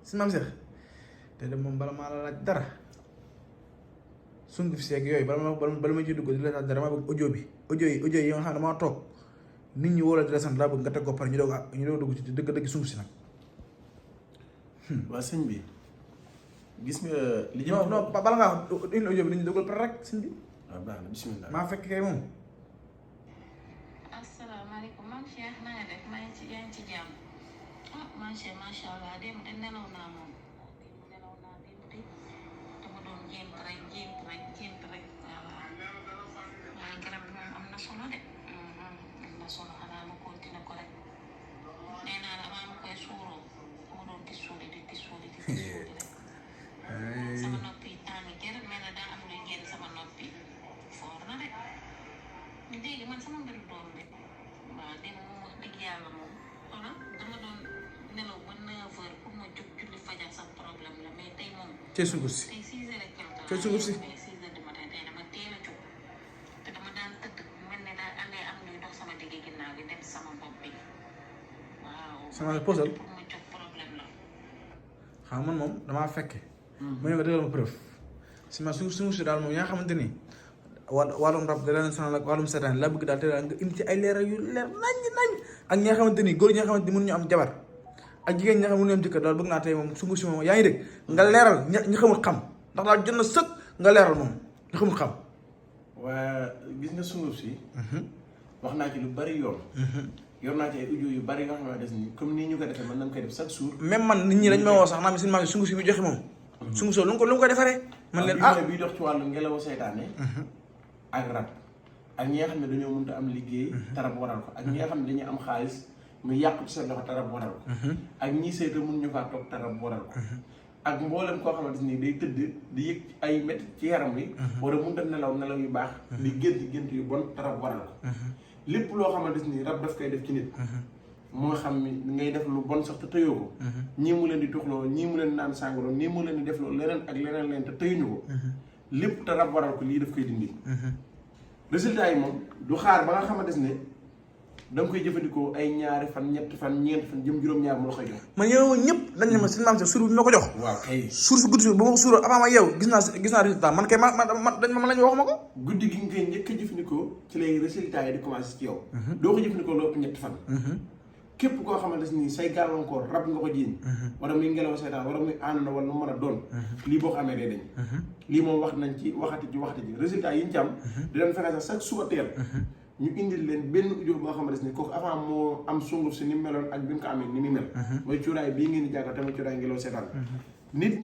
si maam Cheikh te de moom bala maa la laaj dara sunguf seeg yooyu bala ma ciy dugg di la laaj dara maa bëgg audio yi nga xam ne damaa toog nit ñi woo la di la sant laa bëgg nga teg ko pare ñu doog dugg ci dëgg sunguf si nag. waa sëñ bi gis nga. li non non bala ngaa wax indi audio bi dañuy dugal pare rek sëñ bi. waaw baax na bisimilah. maa fekk kay moom. asalaamaaleykum man Cheikh na nga def yaa ngi ci jàmm macha allah démb de nelaw naa moom démb de dama doon jéem rek waaw waaye garab bi moom am na solo de am na solo xanaa ma continuer ko rek nee naa la maa ma koy suuroo dama doon di suuli rek sama noppi tàng jër mel na daa am luy génn sama noppi foor na de léegi man sama mbiru doom bi waaw démb moom wax dëgg yàlla moom wala dama doon nelaw ba 9h pour ma jóg julli fajar sax problème la mais tey moom. tey sunguf si tey 6h et quelque tey sunguf si. mais 6h du matin tey dama teel a jóg te dama daan tëdd mel ne daal andee am luy dox sama digg ginnaaw bi dem sama bopp bi waaw. sama posal pour ma jóg problème la. xam man moom damaa fekke. mu ne ko dëggal ma preuve si ma sunguf si daal moom yaa xamante ni wàllum rab da leen sonal ak wàllum seetaan la bëgg daal te daal nga indi ci ay leeral yu leer nañ ak ñi nga xamante ni góor ñi nga xamante ni mënuñu am jabar ak jigéen ñi nga xam mënuñu am jëkkër daal bëgg naa tey moom sunguf si moom yaa ngi dégg nga leeral ñi xamul xam ndax daal jot na sëkk nga leeral moom ñi xamul xam. waa gis nga sunguf si. wax naa ci lu bari yoon. yor naa ci ay audio yu bari yoo xamante ni comme nii ñu ko defee mën nañ koy def chaque jour. même man nit ñi dañ ma woo sax naa mi suñu maam yi sunguf si bi joxe moom. sunguf soo lu mu ko defaree. man leen bii dox ci wàllu ngelawu seytaane ak rab ak ñi nga xam ne dañoo mënut a am liggéey tarab waral ko ak ñi nga xam ne dañuy am xaalis mu yàqu ci seen loxo tarab waral ko ak ñi sayta mun ñu faa toog tarab waral ko ak mboolem koo xamante ni day tëdd di yëg ay métti ci yaram wi wala mënut a nelaw yu baax di gént yu bon tarab waral ko lépp loo xamante ni rab daf koy def ci nit moo xam ni ngay def lu bon sax te tëyoo ko ñii mu leen di tuxloo ñii mu leen naan sàngoro ñii mu leen di def loolu leneen ak leneen leen te tëyuñu ko lépp te rab waral ko lii daf koy dindi résultat yi moom du xaar ba nga xamante ne da nga koy jëfandikoo ay ñaari fan ñetti fan ñeenti fan jëm juróom-ñaar mu la koy jox. man yow ñëpp dañ ne ma seen maam sax suur bi ma ko jox. waaw kay suur si guddi si ba ma ko suuroo avant ma yow gis naa résultat man kay dañ ma lañ waxuma ko. guddi gi nga koy njëkk a jëfandikoo ci lay résultat yi di commencé ci yow. doo ko jëfandikoo lu ëpp ñetti fan. képp koo xamante ni say gàllankoor rab nga ko jiiñ wala muy ngelaw seetaan wala muy ànd wala mu mën a doon lii boo ko amee day dañ lii moom wax nañ ci waxati ji résultat yi ñu ci am di leen fexe sax chaque suba teel ñu indil leen benn audio boo xamante ni kooku avant moo am sunguf si ni mu meloon ak bi mu ko amee ni muy mel mooy cuuraay bii ngeen di jàkkaar tamit cuuraay ngelaw seetaan nit